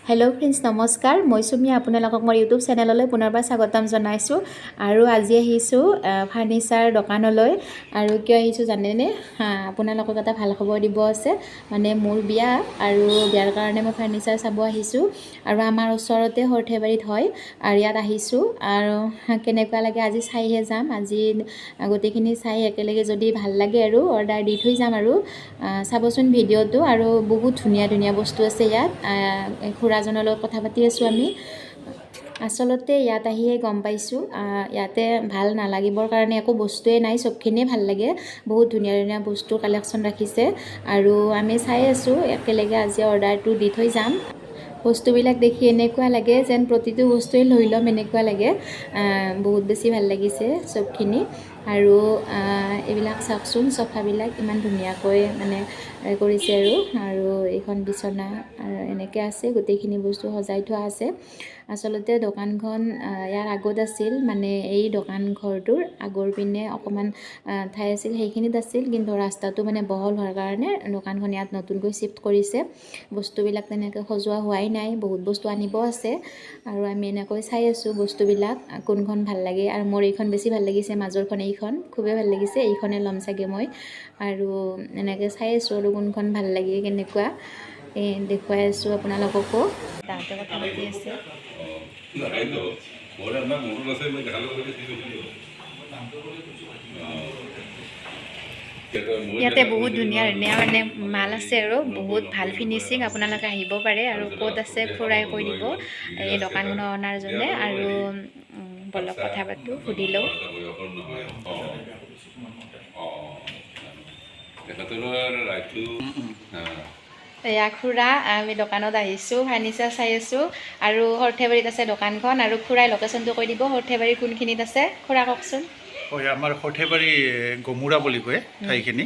Hello' friends, নমস্কাৰ। মই চুমি, আপোনালোকক মোৰ ইউটিউব চেনেললৈ পুনৰবাৰ স্বাগতম জনাইছোঁ। আৰু আজি আহিছোঁ ফাৰ্নিচাৰ দোকানলৈ। আৰু কিয় আহিছোঁ জানেনে? আপোনালোকক এটা ভাল খবৰ দিব আছে। মানে মোৰ বিয়া আৰু বিয়াৰ কাৰণে মই ফাৰ্নিচাৰ চাব আহিছোঁ। আৰু আমাৰ ওচৰতে সৰ্থেবাৰীত হয় আৰু ইয়াত আহিছোঁ। আৰু কেনেকুৱা লাগে আজি চাইহে যাম। আজি গোটেইখিনি চাই একেলগে যদি ভাল লাগে আৰু অৰ্ডাৰ দি থৈ যাম। আৰু চাবচোন ভিডিঅ'টো। আৰু বহুত ধুনীয়া ধুনীয়া বস্তু আছে ইয়াত। খুৰাজনৰ লগত কথা পাতি আছোঁ আমি। আচলতে ইয়াত আহিয়ে গম পাইছোঁ, ইয়াতে ভাল নালাগিবৰ কাৰণে একো বস্তুৱেই নাই, চবখিনিয়ে ভাল লাগে। বহুত ধুনীয়া ধুনীয়া বস্তু কালেকশ্যন ৰাখিছে আৰু আমি চাই আছোঁ একেলগে। আজি অৰ্ডাৰটো দি থৈ যাম। বস্তুবিলাক দেখি এনেকুৱা লাগে যেন প্ৰতিটো বস্তুৱেই লৈ ল'ম, এনেকুৱা লাগে। বহুত বেছি ভাল লাগিছে চবখিনি। আৰু এইবিলাক চাওকচোন, চফাবিলাক ইমান ধুনীয়াকৈ মানে কৰিছে। আৰু আৰু এইখন বিচনা আৰু এনেকৈ আছে, গোটেইখিনি বস্তু সজাই থোৱা আছে। আচলতে দোকানখন ইয়াৰ আগত আছিল, মানে এই দোকান ঘৰটোৰ আগৰ পিনে অকণমান ঠাই আছিল, সেইখিনিত আছিল। কিন্তু ৰাস্তাটো মানে বহল হোৱাৰ কাৰণে দোকানখন ইয়াত নতুনকৈ শ্বিফ্ট কৰিছে। বস্তুবিলাক তেনেকৈ সজোৱা হোৱাই নাই, বহুত বস্তু আনিব আছে। আৰু আমি এনেকৈ চাই আছোঁ বস্তুবিলাক, কোনখন ভাল লাগে। আৰু মোৰ এইখন বেছি ভাল লাগিছে, মাজৰখন, এইখন খুবেই ভাল লাগিছে। এইখনে ল'ম চাগে মই। আৰু এনেকৈ চাই আছোঁ আৰু কোনখন ভাল লাগে, কেনেকুৱা, এই দেখুৱাই আছোঁ আপোনালোককো। তাহাঁতে কথা পাতি আছে। নাইতো, মোৰ আপোনাৰ মনত আছে, মই দেখাৰ লগে লগে চিনি পাইছিলোঁ। ইয়াতে বহুত ধুনীয়া ধুনীয়া মানে মাল আছে আৰু বহুত ভাল ফিনিচিং। আপোনালোকে আহিব পাৰে। আৰু ক'ত আছে খুৰাই কৈ দিব, এই দোকানখনৰ অনাৰজনে। আৰু বলক, কথা পাতোঁ, সুধি লওঁ। নহয়, অঁ, তেখেতৰ ৰাইটটো। এয়া খুৰা, আমি দোকানত আহিছোঁ, ফাৰ্নিচাৰ চাই আছোঁ। আৰু সৰ্থেবাৰীত আছে দোকানখন। আৰু খুৰাই লোকেশ্যনটো কৈ দিব, সৰ্থেবাৰীৰ কোনখিনিত আছে। খুৰা, কওকচোন। হয়, আমাৰ সৰ্থেবাৰী গমুৰা বুলি কয় ঠাইখিনি,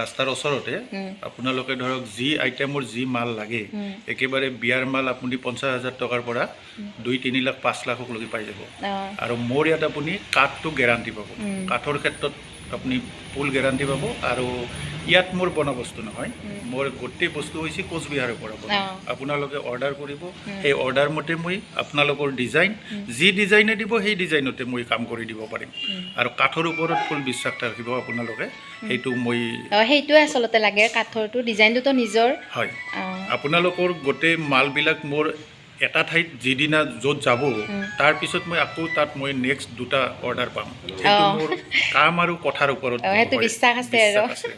ৰাস্তাৰ ওচৰতে। আপোনালোকে ধৰক যি আইটেমৰ যি মাল লাগে, একেবাৰে বিয়াৰ মাল আপুনি 50,000 টকাৰ পৰা 2-3 লাখ, 5 লাখলৈকে পাই যাব। আৰু মোৰ ইয়াত আপুনি কাঠটো গেৰাণ্টি পাব। কাঠৰ ক্ষেত্ৰত আপুনি ফুল গেৰাণ্টি পাব। আৰু ইয়াত মোৰ বনোৱা বস্তু নহয়, মোৰ গোটেই বস্তু হৈছে কোচবিহাৰৰ পৰা বনোৱা। আপোনালোকে অৰ্ডাৰ কৰিব, সেই অৰ্ডাৰ মতে মই আপোনালোকৰ ডিজাইন যি ডিজাইনে দিব, সেই ডিজাইনতে মই কাম কৰি দিব পাৰিম। আৰু কাঠৰ ওপৰত ফুল বিশ্বাস ৰাখিব আপোনালোকে, সেইটো মই অঁ, সেইটোৱে আচলতে লাগে, কাঠৰটো। ডিজাইনটোতো নিজৰ। হয়। আপোনালোকৰ গোটেই মালবিলাক মোৰ এটা ঠাইত যিদিনা য'ত যাব, তাৰপিছত মই আকৌ তাত মই নেক্সট দুটা অৰ্ডাৰ পাম। সেইটো মোৰ কাম আৰু কথাৰ ওপৰত সেইটো হয়। বিশ্বাস আছে আৰু। বিশ্বাস আছে।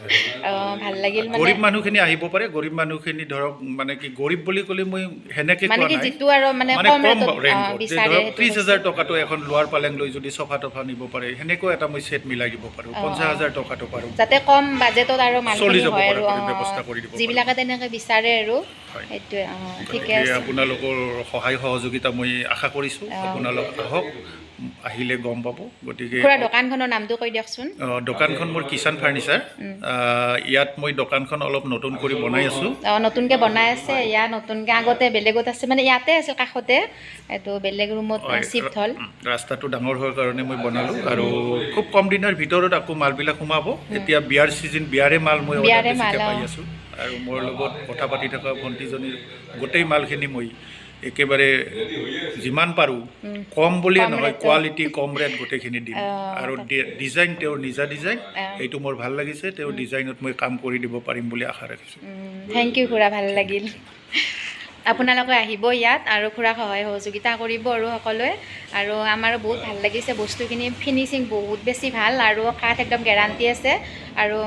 অঁ, ভাল লাগিল মানে। গৰীব মানুহখিনি আহিব পাৰে। গৰীব মানুহখিনি ধৰক, মানে কি, গৰীব বুলি ক'লে মই সেনেকে মানে কোৱা কি নাই। যিটো আৰু মানে মানে কম কম ৰেটত ৰেঞ্জত যে বিচাৰে ধৰক সেইটো 30 কৈছে। হাজাৰ টকাটো এখন লোৱাৰ পালেং লৈ যদি চফা তফা নিব পাৰে, সেনেকুৱা এটা মই ছেট মিলাই দিব পাৰোঁ। 50,000 টকাটো পাৰোঁ। যাতে কম বাজেটত আৰু চলি মালখিনি যাব হয় আৰু পৰাকৈ ব্যৱস্থা কৰি দিব পাৰোঁ। যিবিলাকে তেনেকে বিচাৰে আৰু। হয়। সেইটোৱে, অঁ, ঠিকে গতিকে আছে। আপোনালোকৰ সহায় সহযোগিতা মই আশা কৰিছোঁ। আপোনালোক আহক, আহিলে গম পাব। গতিকে খুৰা, দোকানখনৰ নামটো কৈ দিয়কচোন। দোকানখন মোৰ কিষাণ ফাৰ্নিচাৰ। ইয়াত মই দোকানখন অলপ নতুন কৰি বনাই আছোঁ। অঁ, নতুনকৈ বনাই আছে ইয়াত নতুনকৈ। আগতে বেলেগত আছে, মানে ইয়াতে আছিল কাষতে, এইটো বেলেগ ৰুমত চিফ্ট হ'ল। ৰাস্তাটো ডাঙৰ হোৱাৰ কাৰণে মই বনালোঁ। আৰু খুব কম দিনৰ ভিতৰত আকৌ মালবিলাক সোমাব। এতিয়া বিয়াৰ ছিজন, বিয়াৰে মাল মই অৰ্ডাৰ বিয়াৰে মাল, বেছিকৈ পাই আছোঁ। আৰু মোৰ লগত কথা পাতি থকা ভণ্টিজনীৰ গোটেই মালখিনি মই একেবাৰে যিমান পাৰোঁ কম বুলিয়ে কম নহয়, ৰেটত। কোৱালিটি, কম ৰেট গোটেইখিনি দিম। আৰু ডিজাইন তেওঁৰ নিজা ডিজাইন, সেইটো মোৰ ভাল লাগিছে। তেওঁৰ ডিজাইনত মই কাম কৰি দিব পাৰিম বুলি আশা ৰাখিছোঁ। Thank U খুৰা, ভাল লাগিল। আপোনালোকে আহিব ইয়াত আৰু খুৰাক সহায় সহযোগিতা কৰিব আৰু সকলোৱে। আৰু আমাৰো বহুত ভাল লাগিছে বস্তুখিনি, ফিনিচিং বহুত বেছি ভাল আৰু কাঠ একদম গেৰাণ্টি আছে। আৰু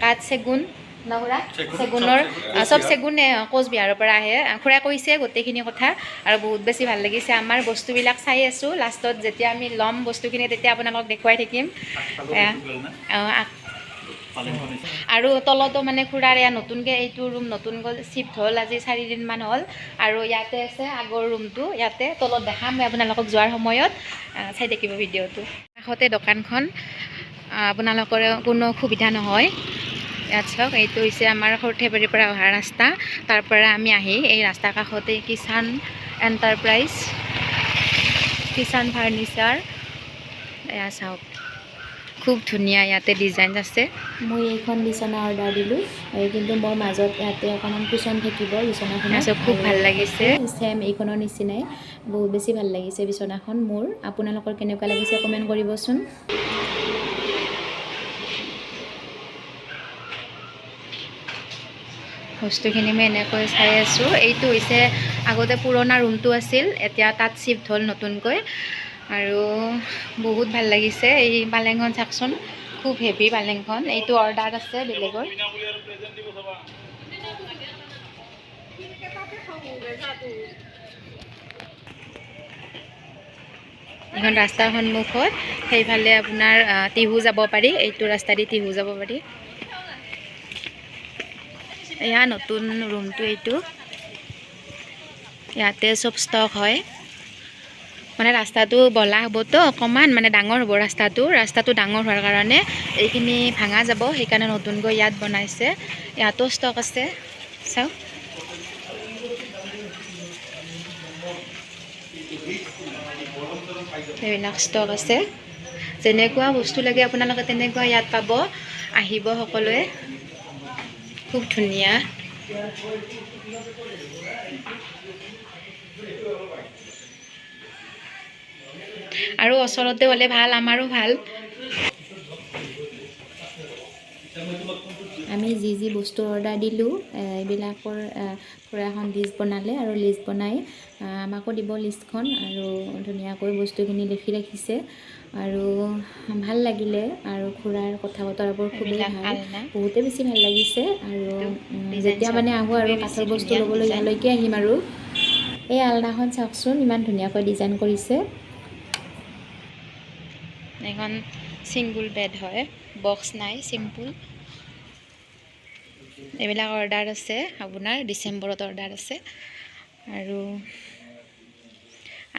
কাঠ চেগুন ন খুৰা? চেগুন, চেগুনৰ। চব চেগুন। চব চেগুনে, কোচবিহাৰৰ পৰা আহে। খুৰাই কৈছে গোটেইখিনি কথা আৰু বহুত বেছি ভাল লাগিছে আমাৰ। বস্তুবিলাক চাই আছোঁ। লাষ্টত যেতিয়া আমি ল'ম বস্তুখিনি, তেতিয়া আপোনালোকক দেখুৱাই থাকিম। আৰু তলতো মানে খুৰাৰ এয়া নতুনকৈ এইটো ৰুম নতুনকৈ চিফ্ট হ'ল, আজি 4 দিনমান হ'ল। আৰু ইয়াতে আছে আগৰ ৰুমটো, ইয়াতে তলত দেখাম মই আপোনালোকক যোৱাৰ সময়ত। চাই থাকিব ভিডিঅ'টো। কাষতে দোকানখন, আপোনালোকৰ কোনো অসুবিধা নহয়। ইয়াত চাওক, এইটো হৈছে আমাৰ সৰ্থেবাৰীৰ পৰা অহা ৰাস্তা। তাৰ পৰা আমি আহি এই ৰাস্তাৰ কাষতে কিষাণ এণ্টাৰপ্ৰাইজ, কিষাণ ফাৰ্নিচাৰ। এয়া চাওক। খুব ধুনীয়া ইয়াতে ডিজাইন আছে। মই এইখন বিচনা অৰ্ডাৰ দিলোঁ, কিন্তু মোৰ মাজত ইয়াতে অকণমান কুচন থাকিব বিচনাখনত। তাৰপিছত খুব ভাল লাগিছে। ছেম এইখনৰ নিচিনাই, বহুত বেছি ভাল লাগিছে বিচনাখন মোৰ। আপোনালোকৰ কেনেকুৱা লাগিছে কমেণ্ট কৰিবচোন। বস্তুখিনি মই এনেকৈ চাই আছোঁ। এইটো হৈছে আগতে পুৰণা ৰুমটো আছিল, এতিয়া তাত চিফ্ট হ'ল নতুনকৈ আৰু বহুত ভাল লাগিছে। এই পালেংখন চাওকচোন, খুব হেভি পালেংখন। এইটো অৰ্ডাৰ আছে বেলেগৰ। এইখন ৰাস্তাৰ সন্মুখত, সেইফালে আপোনাৰ টিহু যাব পাৰি, এইটো ৰাস্তা দি টিহু যাব পাৰি। এয়া নতুন ৰুমটো এইটো, ইয়াতে চব ষ্টক হয়। মানে ৰাস্তাটো বলা হ'বতো অকণমান, মানে ডাঙৰ হ'ব ৰাস্তাটো। ৰাস্তাটো ডাঙৰ হোৱাৰ কাৰণে এইখিনি ভাঙা যাব, সেইকাৰণে নতুনকৈ ইয়াত বনাইছে। ইয়াতো ষ্টক আছে, চাওক। এইবিলাক ষ্টক আছে, যেনেকুৱা বস্তু লাগে আপোনালোকে তেনেকুৱা ইয়াত পাব। আহিব সকলোৱে, খুব ধুনীয়া। আৰু ওচৰতে হ'লে ভাল, আমাৰো ভাল। আমি যি যি বস্তু অৰ্ডাৰ দিলোঁ এইবিলাকৰ পুৰা এখন লিষ্ট বনালে আৰু লিষ্ট বনাই আমাকো দিব লিষ্টখন আৰু ধুনীয়াকৈ বস্তুখিনি লিখি ৰাখিছে আৰু ভাল লাগিলে। আৰু খুৰাৰ কথা বতৰাবোৰ খুবেই ভাল, বহুতেই বেছি ভাল লাগিছে। আৰু যেতিয়া মানে আহোঁ আৰু কাঠৰ বস্তু ল'বলৈ ইয়ালৈকে আহিম। আৰু এই আলনাখন চাওকচোন, ইমান ধুনীয়াকৈ ডিজাইন কৰিছে। এখন ছিংগুল বেড হয়, বক্স নাই, চিম্পুল। এইবিলাক অৰ্ডাৰ আছে আপোনাৰ, ডিচেম্বৰত অৰ্ডাৰ আছে আৰু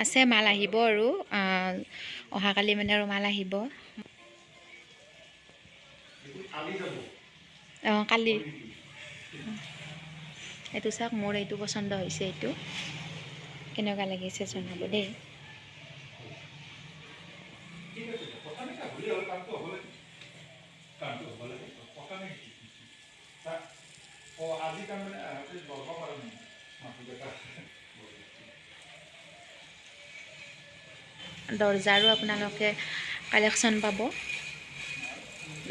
আছে মাল আহিব আৰু অহাকালি মানে আৰু মাল আহিব। অঁ কালি। এইটো চাওক, মোৰ এইটো পচন্দ হৈছে। এইটো কেনেকুৱা লাগিছে জনাব দেই। দৰ্জাৰো আপোনালোকে কালেকশ্যন পাব।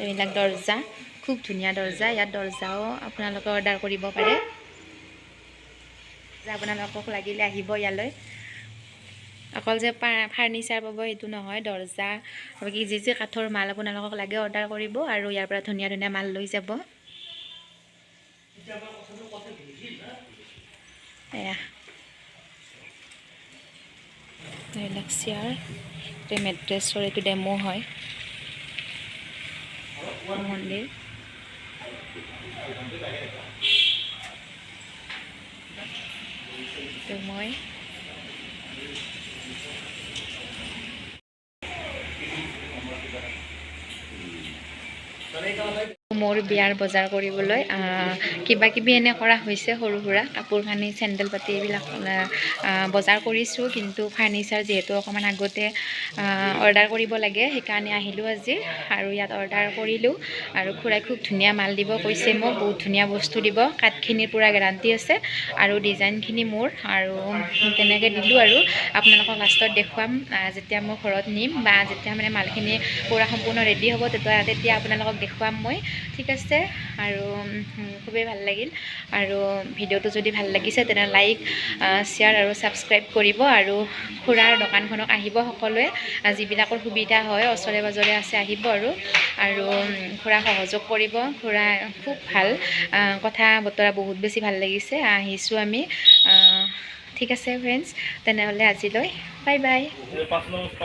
এইবিলাক দৰ্জা, খুব ধুনীয়া দৰ্জা। ইয়াত দৰ্জাও আপোনালোকে অৰ্ডাৰ কৰিব পাৰে। আপোনালোকক লাগিলে আহিব ইয়ালৈ। অকল যে ফাৰ্নিচাৰ পাব সেইটো নহয়, দৰ্জা বাকী যি যি কাঠৰ মাল আপোনালোকক লাগে অৰ্ডাৰ কৰিব আৰু ইয়াৰ পৰা ধুনীয়া ধুনীয়া মাল লৈ যাব। এয়া এইবিলাক চেয়াৰ, এইটো মেট্ৰেছৰ এইটো ডেমো হয় মন্দিৰ। মই মোৰ বিয়াৰ বজাৰ কৰিবলৈ কিবা কিবি এনে কৰা হৈছে, সৰু সুৰা কাপোৰ কানি, চেণ্ডেল পাতি এইবিলাক বজাৰ কৰিছোঁ। কিন্তু ফাৰ্নিচাৰ যিহেতু অকণমান আগতে অৰ্ডাৰ কৰিব লাগে, সেইকাৰণে আহিলোঁ আজি আৰু ইয়াত অৰ্ডাৰ কৰিলোঁ। আৰু খুৰাই খুব ধুনীয়া মাল দিব কৈছে মোক, বহুত ধুনীয়া বস্তু দিব। কাঠখিনিৰ পূৰা গেৰাণ্টি আছে আৰু ডিজাইনখিনি মোৰ, আৰু তেনেকৈ দিলোঁ। আৰু আপোনালোকক লাষ্টত দেখুৱাম যেতিয়া মই ঘৰত নিম বা যেতিয়া মানে মালখিনি পূৰা সম্পূৰ্ণ ৰেডি হ'ব, তেতিয়া আপোনালোকক দেখুৱাম মই। ঠিক আছে। আৰু খুবেই ভাল লাগিল। আৰু ভিডিঅ'টো যদি ভাল লাগিছে তেনে লাইক, শ্বেয়াৰ আৰু ছাবস্ক্ৰাইব কৰিব। আৰু খুৰাৰ দোকানখনক আহিব সকলোৱে, যিবিলাকৰ সুবিধা হয় ওচৰে পাজৰে আছে আহিব। আৰু আৰু খুৰা সহযোগ কৰিব। খুৰা খুব ভাল, কথা বতৰা বহুত বেছি ভাল লাগিছে। আহিছোঁ আমি। ঠিক আছে ফ্ৰেণ্ডছ, তেনেহ'লে আজিলৈ বাই বাই।